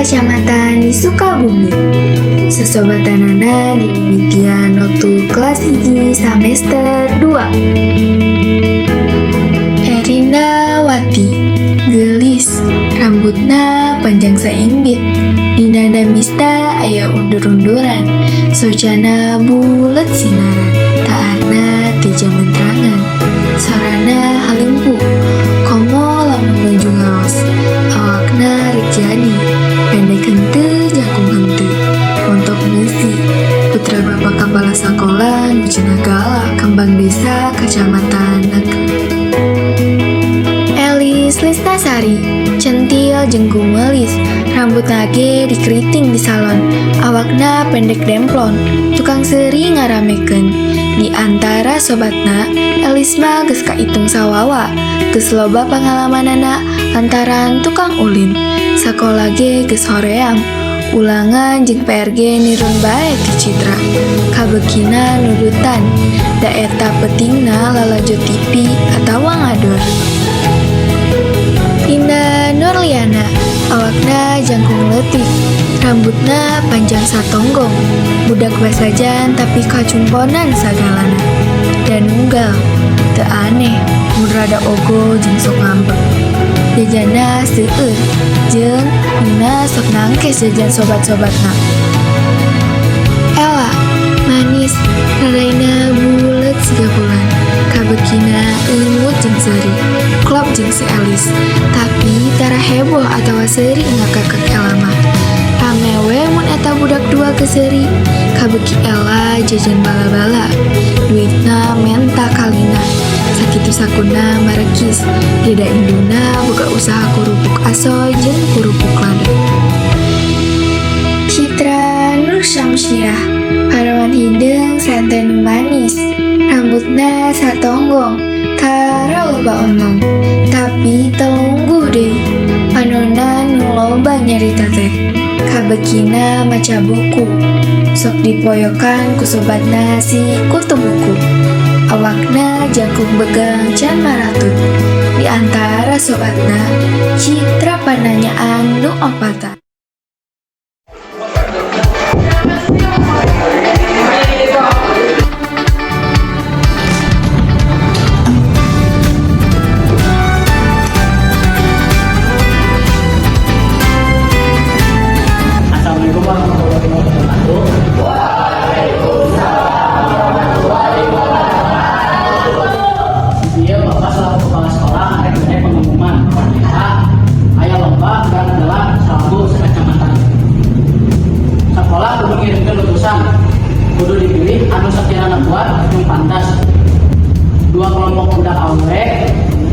kecamatan di Sukabumi. Sesobatanana dimimitian waktu kelas 1 semester 2. Erina Wati, gelis, rambutna panjang saimbit, dina damisna aya undur-unduran, socana bulet sinaran, taarna ti jamentrangan, sorana halimpu, komo lamun nuju ngaos, awakna rek jadi, pendek henteu jangkung henteu, montok beusi, putra bapak kepala sekolah nu cenah galak, kembang desa kecamatan Nagreg. Elis Listasari, centil jeung gumelis, rambutna ge dikeriting di salon, awakna pendek demplon, tukang seuri ngaramekeun. Di antara sobatna, Elis mah geus kaitung sawawa, geus loba pangalamanana lantaran tukang ulin. Sakola ge geus hoream, ulangan jeung PR ge nirun bae ti Citra. Kabeukina nudutan, da eta peutingna lalajo TV atawa ngador. Indah Nurliana, awakna jangkung leutik, rambutna panjang satonggong, budak basajan tapi kacumponan sagalana. Dan nunggal, teu aneh mun rada ogo jeung sok ngambek. Jajanna seueur, jeung Nina sok nangkes jajan sobat-sobatna. Ella, manis, raraina bulet siga bulan, kabeukina imut jeung seuri, klop jeung si Elis, tapi tara heboh atawa seuri ngakakak Ella mah. Rame we mun eta budak dua geus seuri, kabeuki Ella jajan bala-bala, duitna menta kalina, sakitu sakuna marekis, deda induna boga usaha kerupuk asoy jeung kerupuk lada. Citra Nur Syamsiah, parawan hideung santen manis, rambutna satonggong, tara loba omong, tapi teu lungguh deui, panonna nu loba nyarita teh. Kabeukina maca buku, sok dipoyokan ku sobatna si kutu buku. Awakna jangkung begang can maratut. Di antara sobatna, Citra pananyaan nu opatan. Assalamualaikum warahmatullahi wabarakatuh. Waalaikumsalam warahmatullahi wabarakatuh. Iya, Bapak selaku kepala sekolah arek mere pengumuman. A, aya lomba gerak salagu sekecamatan. Sekolah kudu ngirimkeun utusan. Kudu dipilih anu sakirana kuat nu pantas. Dua kelompok budak awewe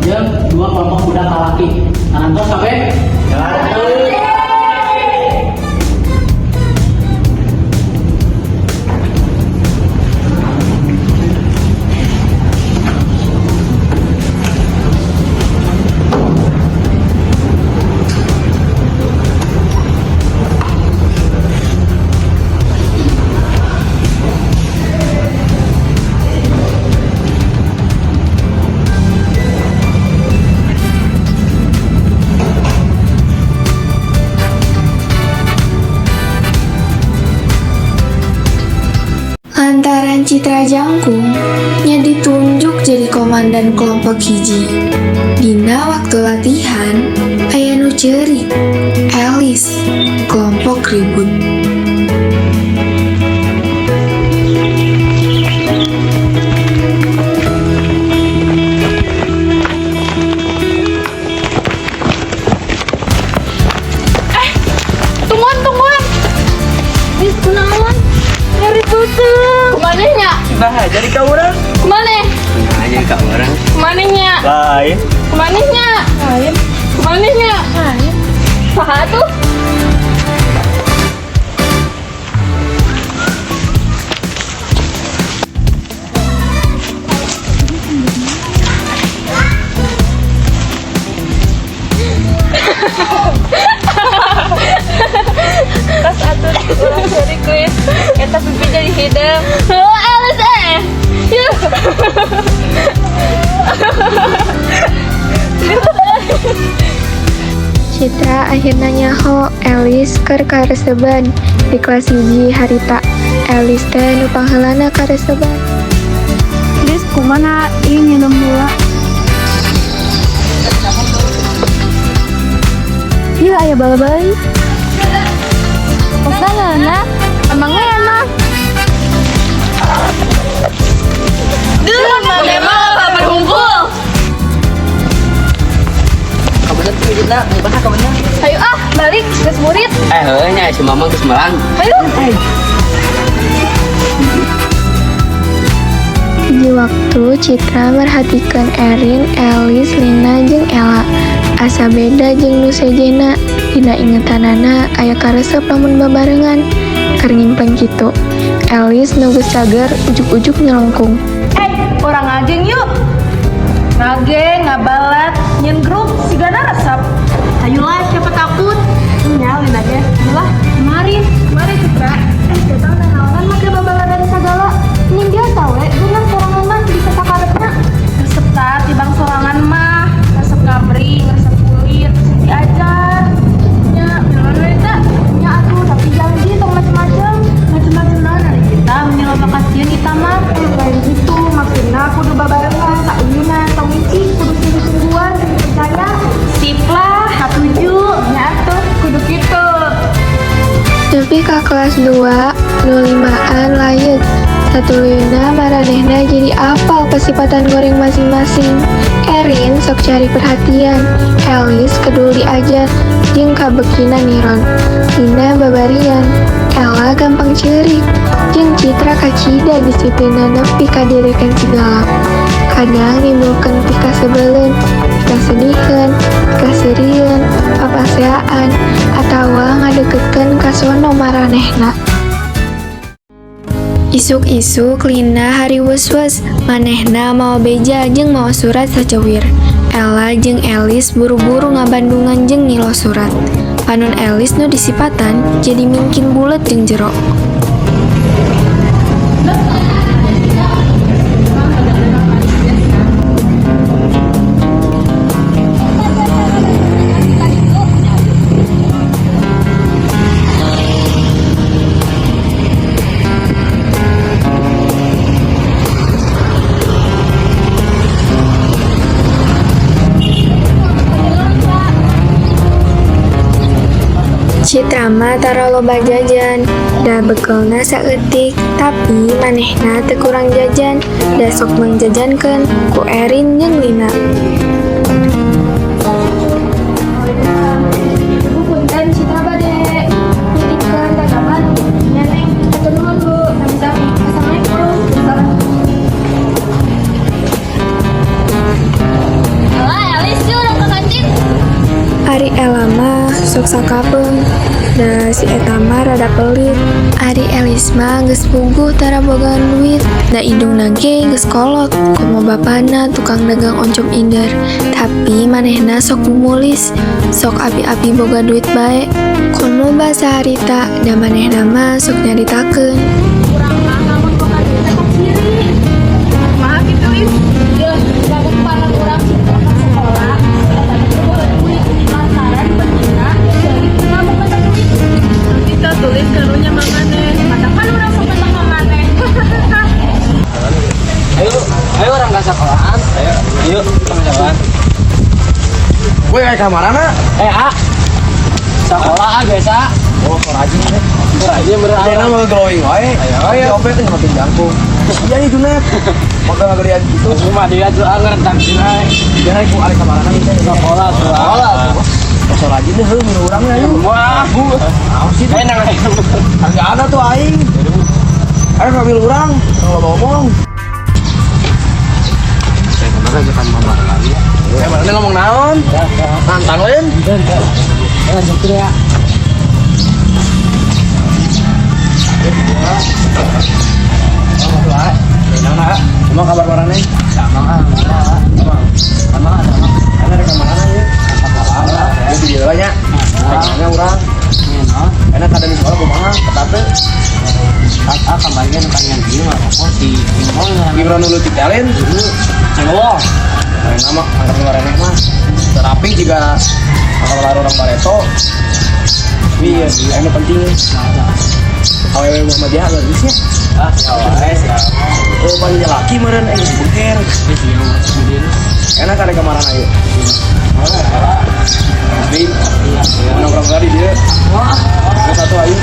jeung dua kelompok budak lalaki. Tarantos kabeh? Lantaran Citra jangkung, nya ditunjuk jadi komandan kelompok hiji. Dina waktu latihan, aya nu ceurik, Elis, kelompok ribut. Tungguan, tungguan. Ih, kunaon? Nyeri peuteung. Kumaha nya? Bah, jadi ka urang. Kumaha? Nah, jadi ka urang. Kumaha nya? Lain. Kumaha nya? Lain. Kumaha nya? Lain. Saha tuh? Pas atuh urang seuri kuis eta pipi jadi hideung. Oh, Elis eh. Yuh. Citra Akhirna nyaho Elis keur kareseban di kelas 1 harita. Elis teh nu pangheulana kareseban. Lis, kumaha ih nginum heula. Iya, aya bala-bali. Pesanana, emangnya enak. Duh, mana mah kabar kumpul. Kabener tuh kita, bahasa kabener. Ayo ah, balik, geus murid. Eh, heuh nya si Mamang geus melang. Ayo. Hiji waktu Citra merhatikan Erin, Elis, Lina, jeung Ella. Asa beda jeung nu sejenna. Dina ingetanana aya karesep lamun babarengan. Keur ngimpleng kitu, Elis nu geus cager ujug-ujug nyelengkung. Eh, urang ngageng yuk. Ngageng, ngabalat, nyen grup, sigana resep. Ayolah, siapa takut? Nyalin aja. Ayolah, mari, mari Citra. Eh, kita naonan make babaladan sagala. Ini biasa we, geunah sorangan mah bisa sakarepna. Resep ta, tibang sorangan mah. Resep ngabring, resep kulit, resep diajar. Nya, jalan we ta. Nya atuh, tapi janji tong macem-macem. Macem-macem naon ari kita, meni loba kasihan kita mah. Eh, lain gitu, maksudna kudu babarengan, sauyunan, tong micik, kudu sungguh-sungguhan, kudu percaya. Sip lah, katuju. Nya atuh, kudu kitu. Nepi ka kelas 2, nu limaan layeuk. Satuluyna maranehna jadi apal kasipatan goreng masing-masing. Erin sok cari perhatian, Elis kedul diajar, jeung kabekina niron. Lina babarian, Ella gampang ceurik, jeung Citra kacida disiplinna nepi ka direken segala. Kadang nimbulkeun pikasebeleun, pikasediheun, pikaseurieun, papaseaan, atawa ngadeukeutkeun ka sono maranehna. Isuk-isuk Lina hariweus-weus, manehna mawa beja jeung mawa surat saceuwir. Ella jeung Elis buru-buru ngabandungan jeung ngilo surat. Panon Elis nu disipatan jadi mingkin bulet jeung jero. Citra mah tara loba jajan, da bekelna saeutik, tapi manehna teu kurang jajan, da sok mangjajankeun ku Erin jeung Lina. Bu, punten, Citra bade nitipkeun dagangan. Nya Neng, hatur nuhun Bu. Sami-sami. Assalamualaikum. Salam. Ella, Elis yuk urang ke kantin. Ari Ella mah sok sakapeung, da si eta mah rada pelit. Ari Elis mah geus puguh tara bogaan duit, da indungna ge geus kolot, komo bapana tukang dagang oncom inder. Tapi manehna sok gumulis, sok api-api boga duit bae. Komo basa harita, da manehna mah sok nyaritakeun. Urang mah lamun boga duit teh kaciri. Kumaha kitu, Lis? Yeuh, lamun panon urang Citra ka sekolah, eta teh boga duit. Lantaran betina ceurik teu ngamuk minta duit. Kita tulis karunya maneh. Matakan urang sok minta ka maneh. Ayo, ayo urang ka sekolahan. Ayo, ayo urang ka sekolahan. Gue kayak kamarana. Eh, ah. Sekolah ah biasa. Oh, rajin deh. Rajin bener. Ayeuna mah glowing wae. Ayo, ayo. Ope teh makin jangkung. Iya nih Junet. Moga ngagerian gitu. Cuma dia tuh anger takdirnya. Dia naik ku arek kamarana gitu. Sekolah, Sekolah. Sok rajin deh heuh urangnya ayo. Wah, Bu. Naon sih? Enak. Enggak ada tuh aing. Ayo ngambil urang, kalau ngomong. Saya kemarin ajakan mama lagi ya. Eh, mana ngomong naon? Nantang lain. Lanjut ya. Emang kabar marane? Sama ah, sama. Sama, sama. Ana rek kamarana ieu? Ieu di dieu nya. Kayaknya urang. Enak ada di sekolah kumaha? Ketat teu? Ah, kemarin pengen ieu mah rokok si Imron. Imron dulu titelin. Cewek. Manehna mah angkatan maraneh mah terapi juga angkatan orang bareto. Iya, anu penting. Awewe Muhammadiyah bagus nya. Ah, ya wae, siapa. Oh, paling laki meureun eh buker. Enak ada kemarin ayo. Tapi nongkrong tadi dia. Wah, Satu ayo.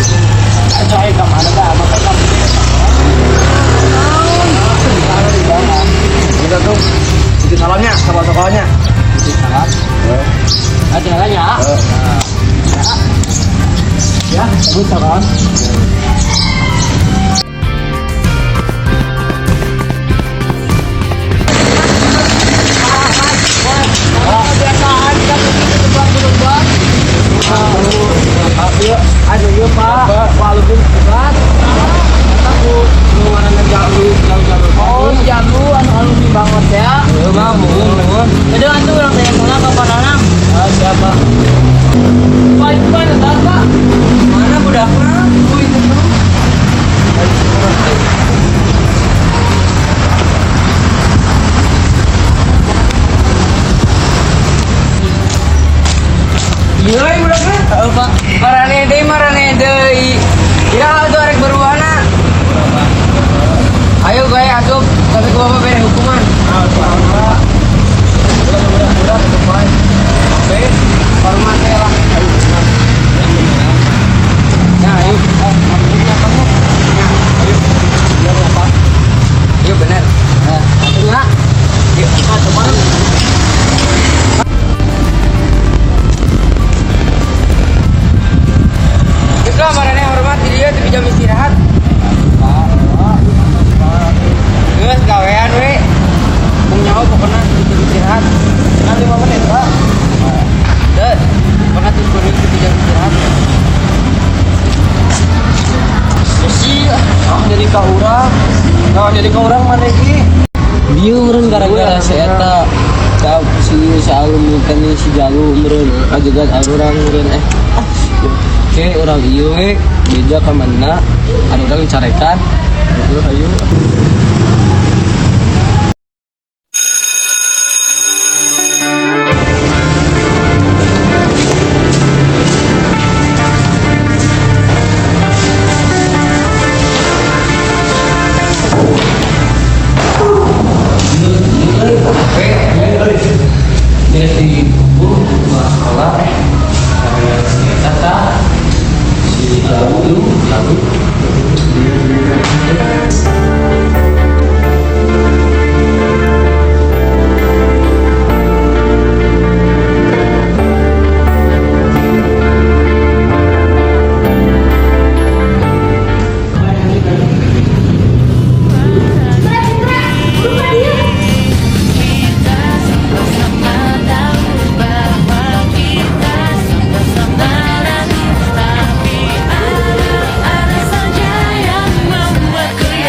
coy ka mana dah, makan kamu. Kita tuh itu salamnya sama sekolahnya. Salam. Eh, Ada ya. eh. Ya, sebut salam. Kebiasaan kita begitu berubah. Aduh, iya Pak. Walaupun berat. Aku lu warna jalu, jalu jalu. Oh, jalu anu alumni banget ya. Iya, Bang, nuhun, nuhun. Jadi atuh urang tanya sana ka pananang. Ah, siapa? Pak, itu Pak, tetap, Pak. Mana budakna? Oh, itu tuh. Iya, budakna. Heeh, Pak. Marane deui, marane deui. Ya, atuh arek beruana. Ayo gaya asup, tapi ku bapak bere hukuman. Hormat teh lah. Nah, ayo. Iya benar. Nah, atuh Yuk, teman. Geus lah marane hormat di dieu teu jam istirahat. Geus gawean we. Mung nyaho pokona di istirahat. Kan 5 menit, Pak. Deh, pokona teu kudu di jam istirahat. Besi, ah jadi ka urang. Nah, jadi ka urang mana iki? Bieu meureun gara-gara si eta ka si si alumni teh si Jalu meureun ajegan urang meureun eh. Oke, urang ieu we beja ka mana anu urang carekan. Ayo, ayo. Dia di buku sekolah gara-gara si eta tah si Jalu Jalu.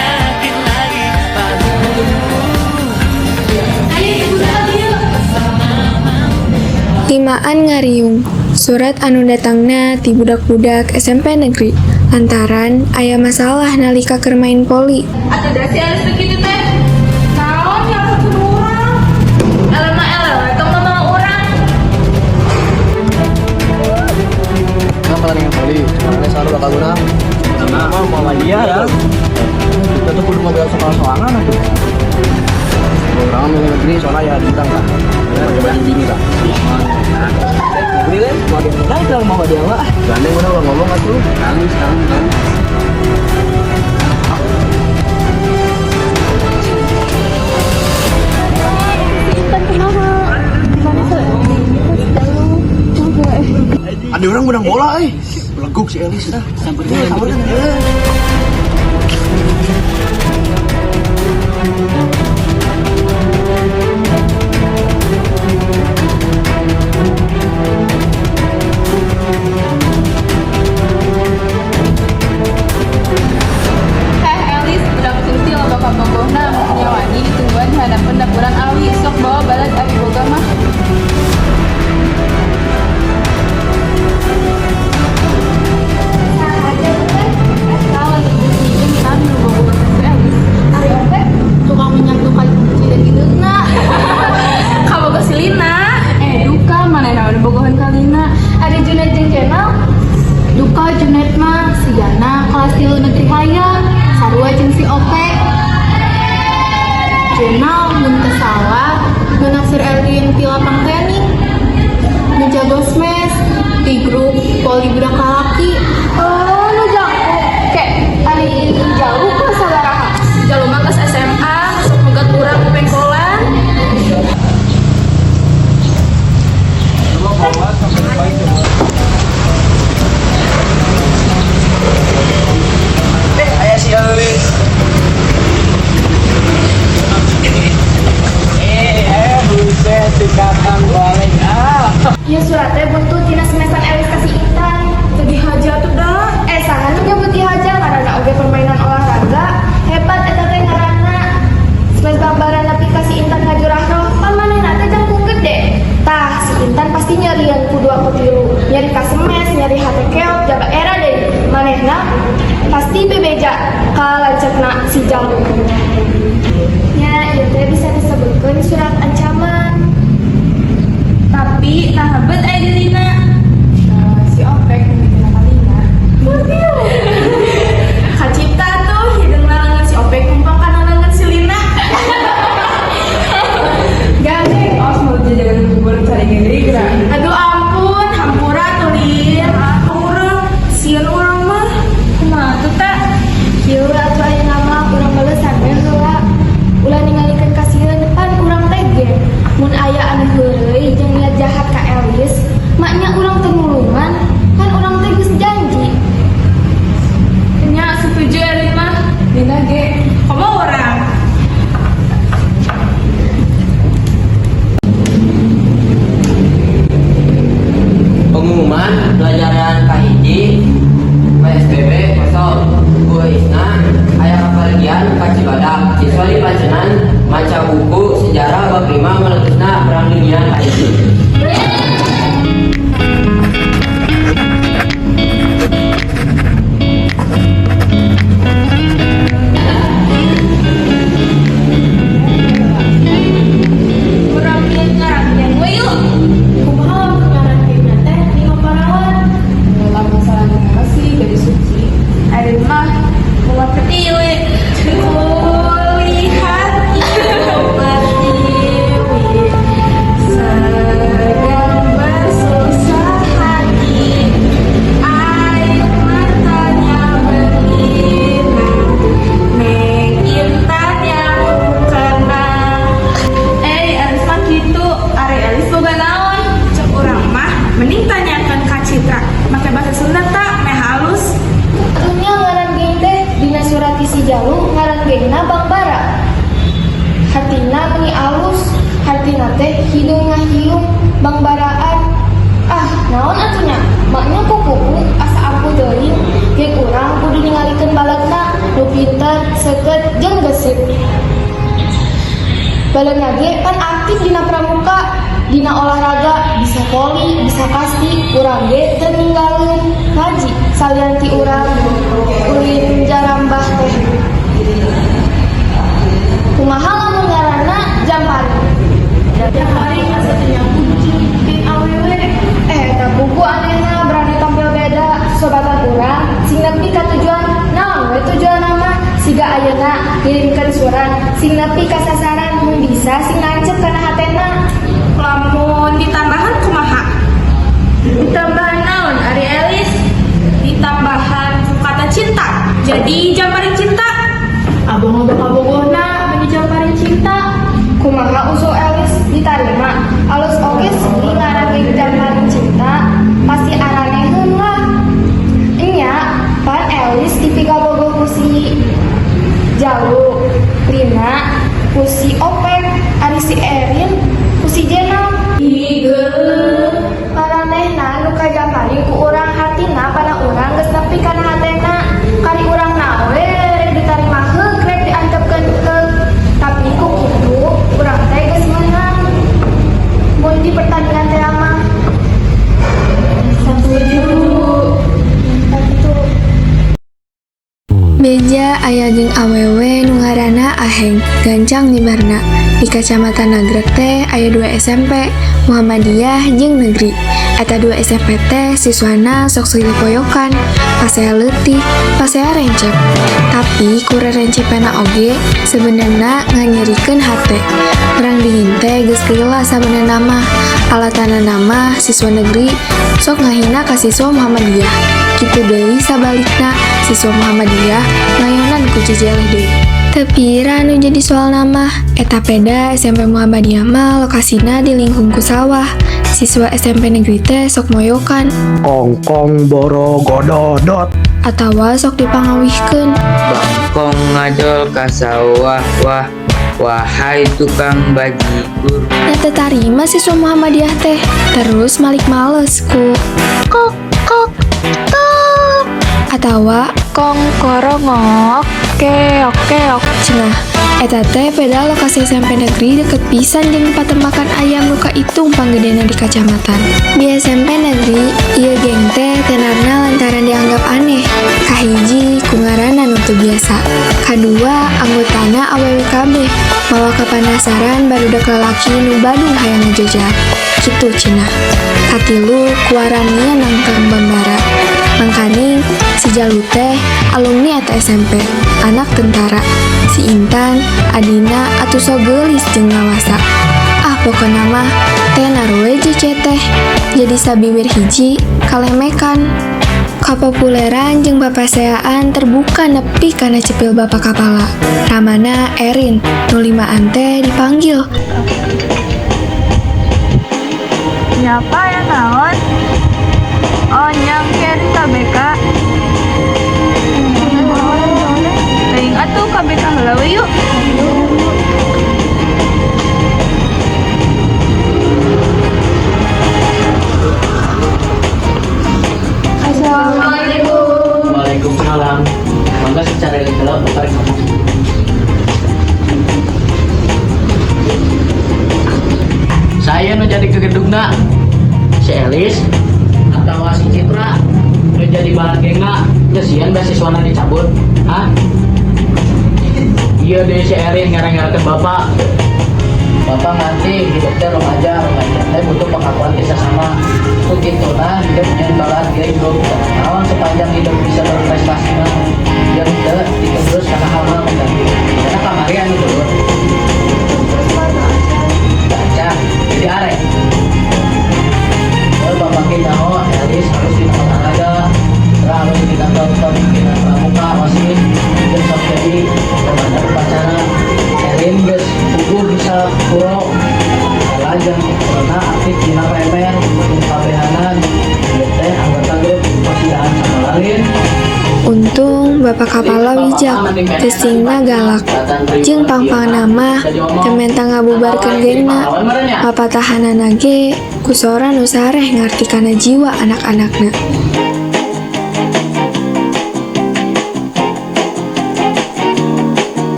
Citra, Citra, lupa dia. Ayo ibu dia. Limaan ngariung, surat anu datangna ti budak-budak SMP negeri lantaran aya masalah nalika keur main voli. Atuh da si Alis teh kitu teh. Naon yang satu urang? Eleh mah eleh we tong ngomong urang. Kan pertandingan voli, mana selalu bakal menang. Nah, Muhammadiyah ya. Kita tuh kudu mobil sekolah soangan atuh. Orang milih negeri soalnya ya bintang lah. Pakai baju gini lah. Negeri kan, mau dia menang kalau mau dia mah. Gandeng udah udah ngomong atuh. Nangis, nangis, nangis. Intan kumaha? Mana tuh? Ada orang menang bola eh. Beleguk si Elis dah. Samperin, samperin. Heh Elis, budak centil bakal bogohna nya wani ditungguan di hadapan dapuran awi sok bawa balad abi boga mah. Saha aja bukan? kelas 3 negeri hayang, sarua jeung si Opek. Jenal mun teu salah, nu naksir Erwin ti lapang tenis. Nu jago smash di grup voli budak lalaki. Oh, nu jangkung. Kayak ari jauh kok sabaraha? Jalu mah geus SMA, sok megat urang pengkolan. Eh, aya si Elis. Eh, buset, dikatang balik ah. Ieu surat teh butuh tina semesan Elis ka si Intan. Teu dihaja tuh dah. Eh, saha nu nyebut dihaja ngaranna oge permainan olahraga. Hebat eta teh ngaranna. Smash bambaran nepi ka si Intan ngajurahroh, pan manehna teh jangkung gede. Tah, si Intan pasti nyerian ku dua ku tilu. Nyeri ka smash, nyeri hate keok, jaba era deui. Manehna pasti bebeja ka lanceukna si Jalu. Nya, ieu teh bisa disebutkeun surat ancaman. Tapi nah bet aya di Lina. Nah, si Opek mimitina ka Lina. Kacipta tuh hideungna leungeun si Opek numpang kana leungeun si Lina. Gandeng, awas mau jajanan bubur cari gede gerak. Aduh ampun, hampura tuh Lin. Urang, sieun urang mah. Kumaha tuh tak? Kieu atuh ayeuna mah urang balesan we heula. Ulah ningalikeun kasieun pan urang teh ge. Mun aya anu heureuy jeung niat jahat ka Elis, maknya urang teu nulungan, kan urang teh geus janji. Nya setuju Erlin mah. Lina ge. Komo urang. Pengumuman pelajaran kahiji PSBB kosong ku Isna aya kapergian ka Cibadak siswa dipancenan maca buku sejarah bab 5 meletusna perang dunia kahiji. Urang ieu ngaran geng we yuk. Kumaha lamun ngaran gengna teh lima parawan? Lamun salah dengar sih gadis suci. Erlin mah bunga pertiwi. Kulihat ibu pertiwi sedang bersusah hati. Air matanya berlinang, Neng Intan yang kenang. Eh, Elis mah gitu. Ari Elis boga naon? Cek urang mah mending tanyakan ka Citra. Make bahasa Sunda tak meh halus. Atuh nya ngaran geng teh dina surat si Jalu ngaran gengna Bang Bara. Hatina meuni alus, hartina teh hideung ngahiung Bang Baraan. Ah, naon atuh nya? Maknya kukuku asa ampuh teuing. Geng urang kudu ningalikeun balegna nu pinter, seukeut jeung gesit. Balegna ge pan aktif dina pramuka, dina olahraga, bisa voli, bisa kasti, urang ge teu ninggalkeun ngaji salian ti urang ulin jarambah teh. Kumaha lamun ngaranna Jampari? Jampari asa teu nyambung jeung geng awewe. Eh, eta buku anehna berani tampil beda sobatan urang sing nepi ka tujuan naon we tujuan nama siga ayeuna ngirimkeun surat sing nepi ka sasaran mun bisa sing nancep kana hatena. Lamun ditambahan kumaha? Ditambahan naon Ari Elis? Ditambahan ku kata cinta. Jadi jamparing cinta. Abang loba kabogohna meuni jamparing cinta. Kumaha usul Elis ditarima? Alus oge sih ngaran geng Jamparing Cinta, pasti araneheun lah. Enya, pan Elis dipikabogoh ku si Jalu, Lina ku si Opek, ari si Erin ku si Jenal. Maranehna nu kajamparing ku urang hartina pada urang geus nepi kana hatena. Kari urang na we rek ditarima heuk rek diantepkeun heuk. Tapi ku kitu urang teh geus meunang. Mun di pertandingan teh mah. Setuju. Tah kitu. Beja aya jeung awewe nu ngaranna Aheng, gancang nyebarna. Di Kacamatan Nagreg teh aya dua SMP, Muhammadiyah jeung Negeri. Eta dua SMP teh siswana sok silih poyokan, pasea leutik, pasea rencep. Tapi ku rerencepna oge sebenarna nganyerikeun hate. Perang dingin teh geus lila sabenerna mah. Alatanana mah siswa negeri sok ngahina ka siswa Muhammadiyah. Kitu deui sabalikna, siswa Muhammadiyah ngayonan ku jejeleh deui. Teu pira nu jadi soalna mah, eta peda SMP Muhammadiyah mah lokasina di lingkung ku sawah. Siswa SMP negeri teh sok moyokan Kongkong boro gododot. Atawa sok dipangawihkeun. Bangkong ngadol ka sawah, wah, wahai tukang bajigur. Da teu tarima siswa Muhammadiyah teh, terus malik males ku kok kok tok atawa kong korongok keok keok cenah. Eta teh beda lokasi SMP negeri deket pisan jeung patembakan ayam nu kaitung panggedena di kacamatan. Di SMP negeri, ieu geng teh tenarna lantaran dianggap aneh. Kahiji, ku ngaranna nu teu biasa. Kadua, anggotana awewe kabeh, mawa kapanasaran barudak lalaki nu badung hayang ngajajal. Kitu cenah. Katilu, kuarania nangkang bambara. Mangkaning, si Jalu teh alumni eta SMP, anak tentara. Si Intan, adina atuh sok geulis jeung ngawasa. Ah, pokona mah tenar we JC teh. Jadi sabiwir hiji kalemekan. Kapopuleran jeung papaseaan terbuka nepi kana cepil bapak kapala. Ramana Erin, nu limaan teh dipanggil. Siapa ya naon? Oh, nyangker KBK. Teuing atuh KBK heula we yuk. Assalamualaikum. Waalaikumsalam. Mangga secara heula, bapak rek ngomong. Saya nu jadi kegedugna, si Elis atau si Citra nu jadi balagengna. Kesian beasiswana dicabut. Hah? Iya deh, si Erin ngarang-ngarakeun bapak. Bapak ngerti hidup teh remaja, remaja teh butuh pengakuan ti sesama. Ku gitu nah hidup nyeun balan geng grup. Naon sepanjang hidup bisa berprestasi mah. Yang teu diterus karena hal-hal negatif. Karena kamari anu turun. Baca, jadi arek. Oh, bapak kita oh, Elis harus di olahraga, Citra harus di kantor pemimpinan pramuka OSIS, dan sok jadi komandan upacara. Erin geus puguh bisa kuro. Lajeng karena aktif dina PMR, kabehanan, ieu teh anggota grup kosiaan sama lain. Untung bapak kapala bijak, teu galak. Jeung pangpangna mah teu menta ngabubarkeun gengna. Papatahanana ge ku sora nu sareh ngarti kana jiwa anak-anakna.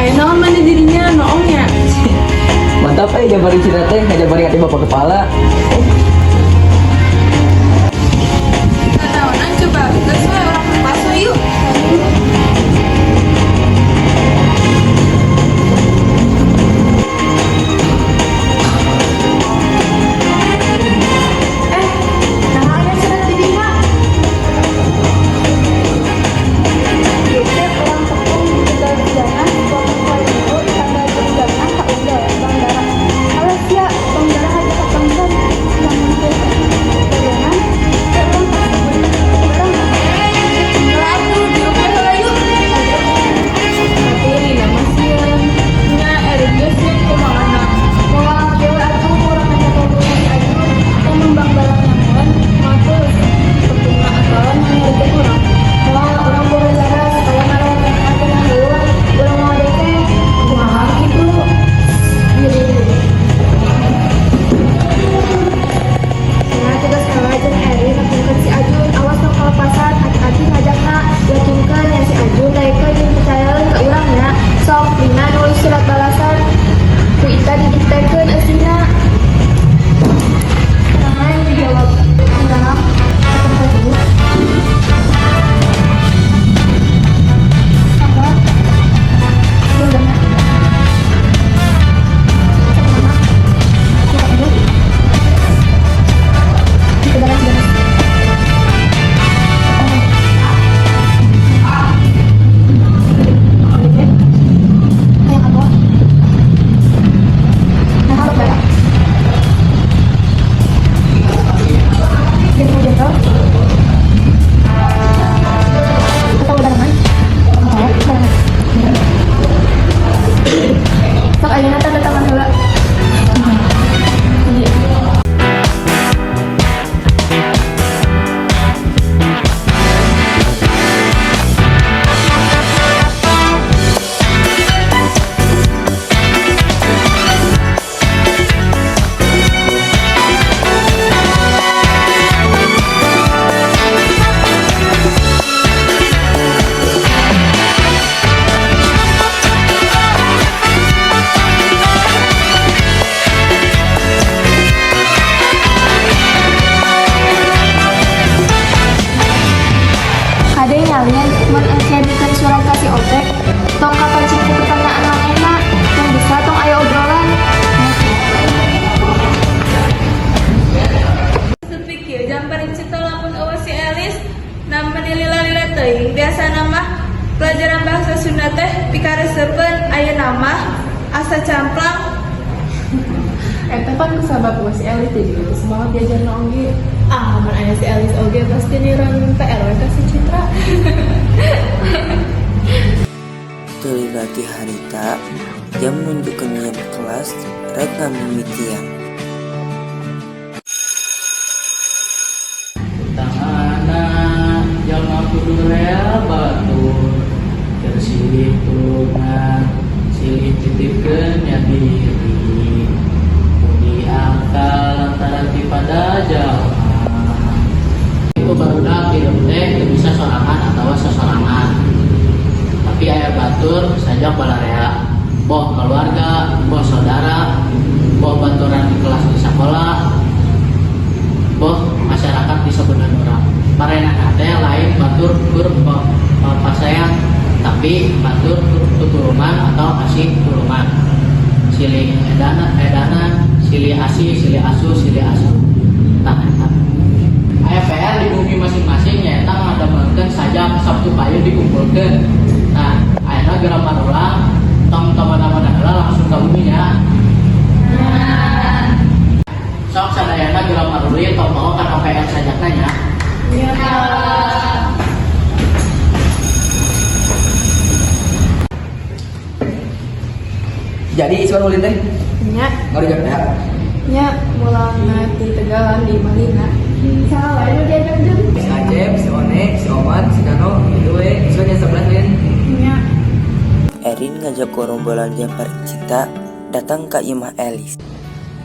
Aya naon mana dirinya noongnya? Mantap eh jabari cina teh, ngajabari hati bapak kepala. Naonan coba, geus we urang lepas we yuk. Eh, naha aya surat di dinya? Ieu teh urang tepung di Tegal Jangan, foto foto tanggal jam kaundal Bang Dara. Alah sia, Bang Dara hanya kapanggihan. Pelajaran paling cinta lamun euweuh si Elis na meni lila-lila teuing. Biasana mah pelajaran bahasa Sunda teh pikaresepeun, ayeuna mah asa camplang. Eta pan kusabab euweuh si Elis jadi leuwih semangat diajarna oge. Ah, mun aya si Elis oge pasti niron PR we ka si Citra. Teu lila ti harita, jam nunjukkeun nyieun kelas rek ngamimitian. Utangana jalma kudu rea batur keur silih tulungan silih titipkeun nya diri budi akal lantaran ti pada jalma. Itu barudak hirup teh teu bisa sorangan atawa sasorangan, tapi aya batur sajak balarea, boh keluarga, boh saudara, boh baturan di kelas di sekolah, boh masyarakat di sebelah urang. Parenana teh lain batur kur pasayan, tapi batur kur tutulungan atau asih tulungan, silih edana edanan, silih asih, silih asuh, silih asuh. Tah, eta aya PR di bumi masing-masing, nyaeta ngadamelkeun sajak. Sabtu payun dikumpulkeun. Nah, ayeuna geura marulang, tong kamana-mana heula, langsung ka bumi nya. Sok sadayana geura maruli, tong poho kana PR sajakna nya. Jadi isukan ulin teh? Nya. Ngarujuk ya. Nya, mulangna ti Tegalan di Malina. Saha wae nu diajak jeung? Si Acep, si One, si Oman, si Nano, itu we. Isukan yang sebelah Lin. Nya. Erin ngajak gerombolan Jampar Cinta datang ke imah Elis.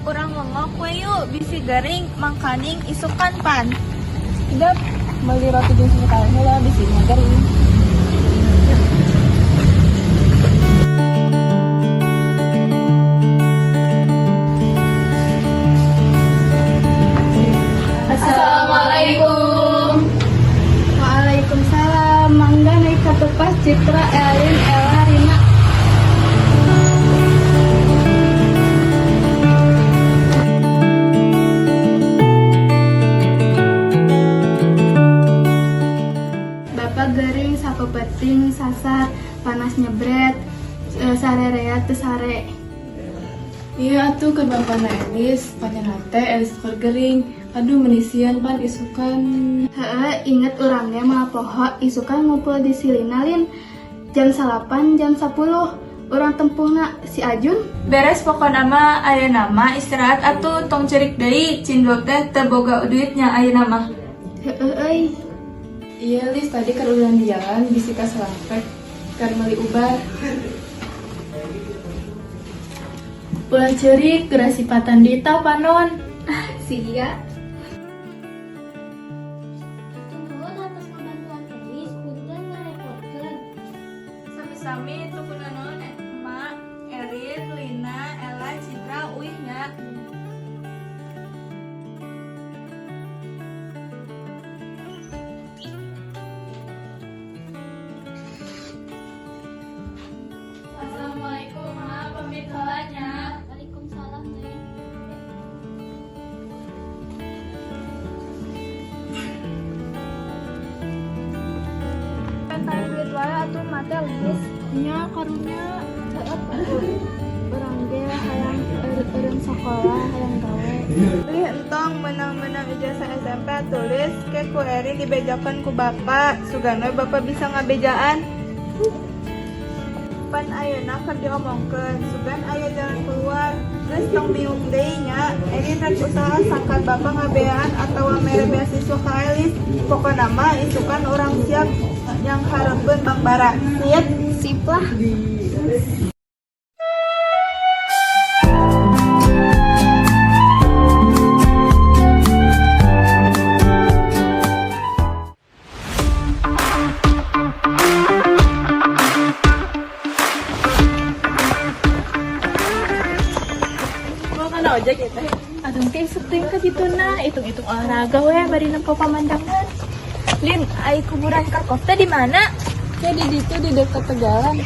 Urang lengok we yuk, bisi gering mangkaning isukan pan. Idap meuli roti jeung susu kaleng heula bisi gering. Assalamualaikum. Waalaikumsalam. Mangga naik ka tepas, Citra, Elin, Ella, Rina. Bapak gering sapepeting sasar panas nyebret, sarerea teu sare. Iya atuh keur bapana Elis, panjang teh Elis keur gering. Aduh, meni sieun pan isukan. Heeh, inget urang ge moal poho isukan ngumpul di Silina, Lin. Jam 9, jam 10 urang tempuhna si Ajun. Beres, pokona mah ayeuna mah istirahat atuh, tong cerik deui, cindul teh teu boga duitnya ayeuna mah. Heeh euy. Iya Lis, tadi keur ulan di jalan bisi kasalapek keur meuli ubar. Ulah ceurik, geura sipatan Dita panon. Ah, sia. Nuhun atas ngabantuan Elis, punten ngarepotkeun. Sami-sami, teu kunanaon, Emak, Erin, Lina, Ella, Citra, uih nya. Assalamualaikum, Ma, pamit heula nya. Waalaikumsalam, Neng. Pengen duit wae atuh mate, Lis. Nya, karunya. Heeh, urang ge hayang eureun sakola, hayang gawe. Lih, entong menang-menang ijazah SMP tulis ke ku Erin dibejakeun ku bapak, sugan we bapak bisa ngabejaan. Pan ayeuna keur diomongkeun, sugan aya jalan keluar. Geus, tong bingung deui nya. Erin rek usaha sangkan bapak ngabeaan atawa mere beasiswa ka Elis. Pokona mah isukan urang siap nyanghareupeun Bang Bara. Sip? Sip lah. Aduh, teh isuk teh ka dituna, hitung-hitung olahraga we bari nempo pamandangan. Lin, ai kuburan Kerkhoff teh di mana? Ya di ditu di dekat Tegalan.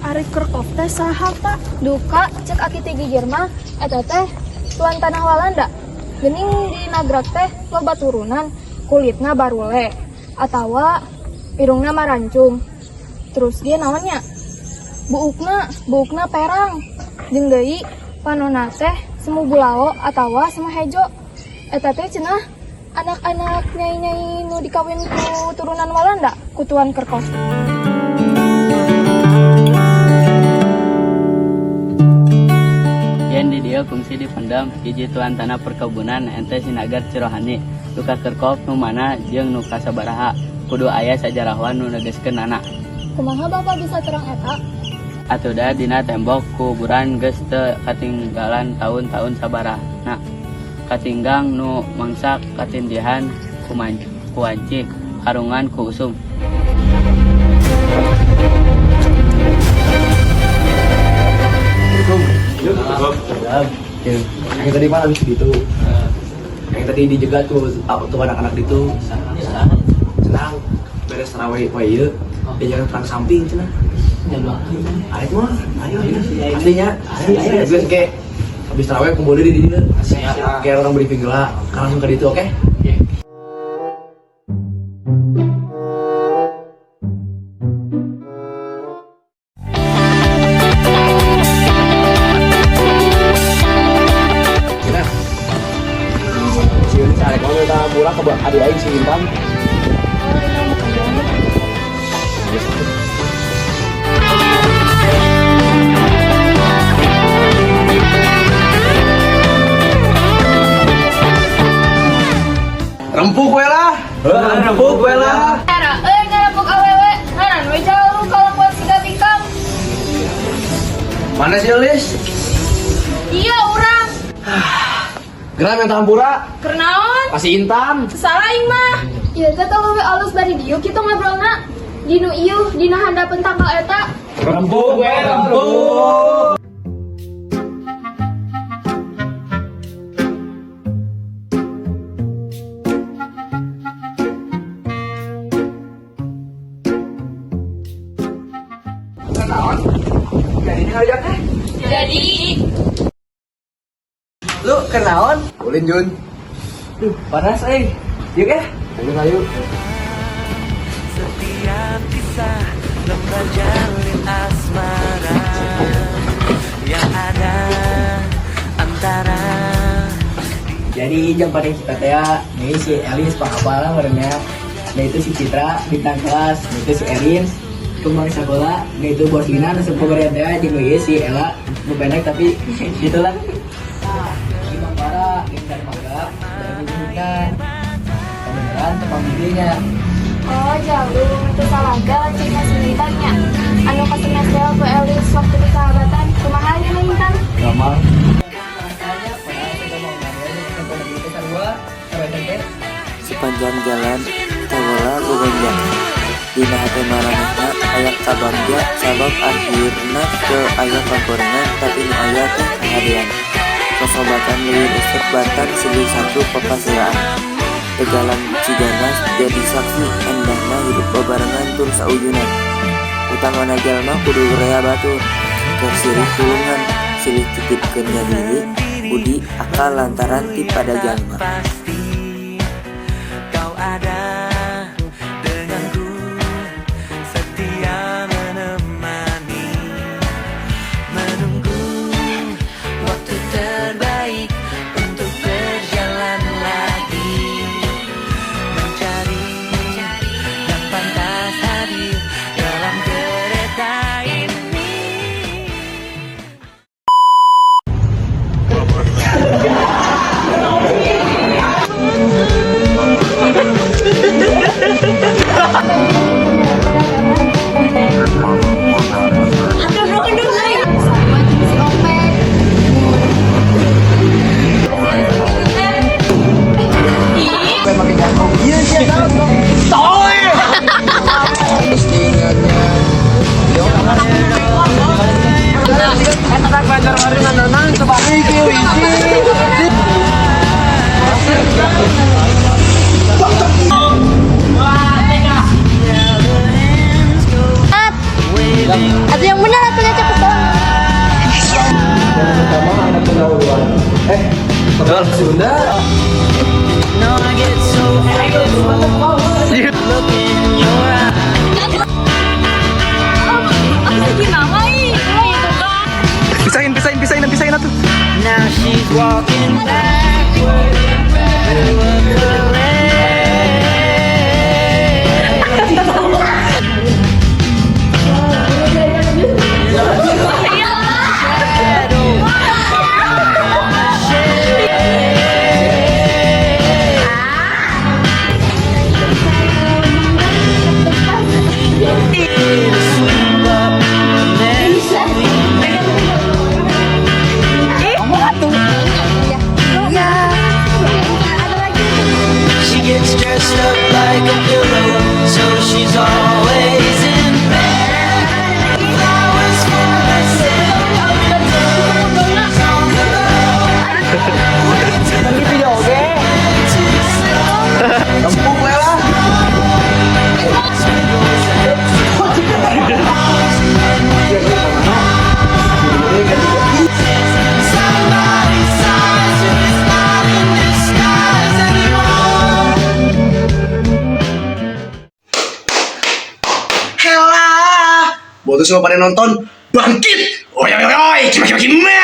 Ari Kerkhoff teh saha, Pak? Duka cek aki ti gigir mah eta teh tuan tanah Walanda. Geuning di Nagrak teh loba turunan, kulitna barule atawa irungna marancung. Terus dia naonnya? Buukna, buukna perang. Jeung deui panona teh semu bulao atawa semu hejo. Eta teh cenah anak-anak nyai-nyai nu dikawin ku turunan Walanda ku Tuan Kerkhoff. Yen di dieu kungsi dipendem hiji tuan tanah perkebunan ente Sinagar Cirohani. Lukas Kerkhoff nu mana jeung nu kasabaraha, kudu aya sajarahwan nu negeskeun nana. Kumaha Bapak bisa terang eta? Atuda dina tembok kuburan geus teu katinggalan tahun-tahun sabarahana. Katinggang nu mangsa katindihan ku wanci karungan ku usum. Yang tadi mana habis gitu? Yang tadi dijegat tuh tuh anak-anak itu. Senang beres tarawih wae ieu. Dia jalan perang samping cenah. Ayo mah, ayo ayo. Aslinya, ayo ayo. Geus kayak habis tarawih kumpul di dieu. Kayak orang briefing lah. Kan langsung ke ditu, oke? Nah, si Yuni arek mau minta murah ke adik aing si Intan. Rempuk we lah. Rempuk we lah. Era euy ngarepuk awewe, ngaran we jalu kalakuan siga bikang. Mana sih Lis? Iya urang. Geura minta hampura. Keur naon? Kasih Intan. Salah aing mah. Ieu teh leuwih alus bari dieu kitu ngobrolna. Dinu ieu dina handapeun tangkal eta. Rempuk we, rempuk. Jadi ini ngajak teh. Jadi. Lu kenaon? Ulin Jun. Duh, panas euy. Yuk ya. Ayo ayo. Setiap kisah lembar jalin asmara yang ada antara Jadi jam pada kita teh ya, nih si Elis pangapal merenya. Nah itu si Citra bintang kelas, nah itu si Erin kembang sekolah, nah itu bos Lina nu sepogorean teh jeung ieu si Ella nu pendek tapi gitulah. Nah, si Bang Para bintang mangga dari hutan. Kebenaran tepang dirinya. Oh, jalu teu salaga cina si Intannya. Anu kasemesel ku Elis waktu persahabatan, kumaha nya Intan? Gampang. Sepanjang jalan tagola gogonjak. Dina hate maranehna aya kabangga sabab akhirna teu aya kagorengan tapi nu aya teh kahadean. Kasobatan leuwih resep batan silih satu papaseaan. Tegalan Ciganas jadi saksi endahna hirup babarengan tur sauyunan. Utamana jalma kudu rea batur, keur silih tulungan, silih titipkeun nya diri, budi, akal lantaran ti pada jalma. Kau ada denganku, setia menemani, menunggu waktu terbaik untuk berjalan lagi, mencari yang pantas hadir dalam kereta ini. Buat semua pada nonton, bangkit. Oi oi oi, gimana gimana gimana.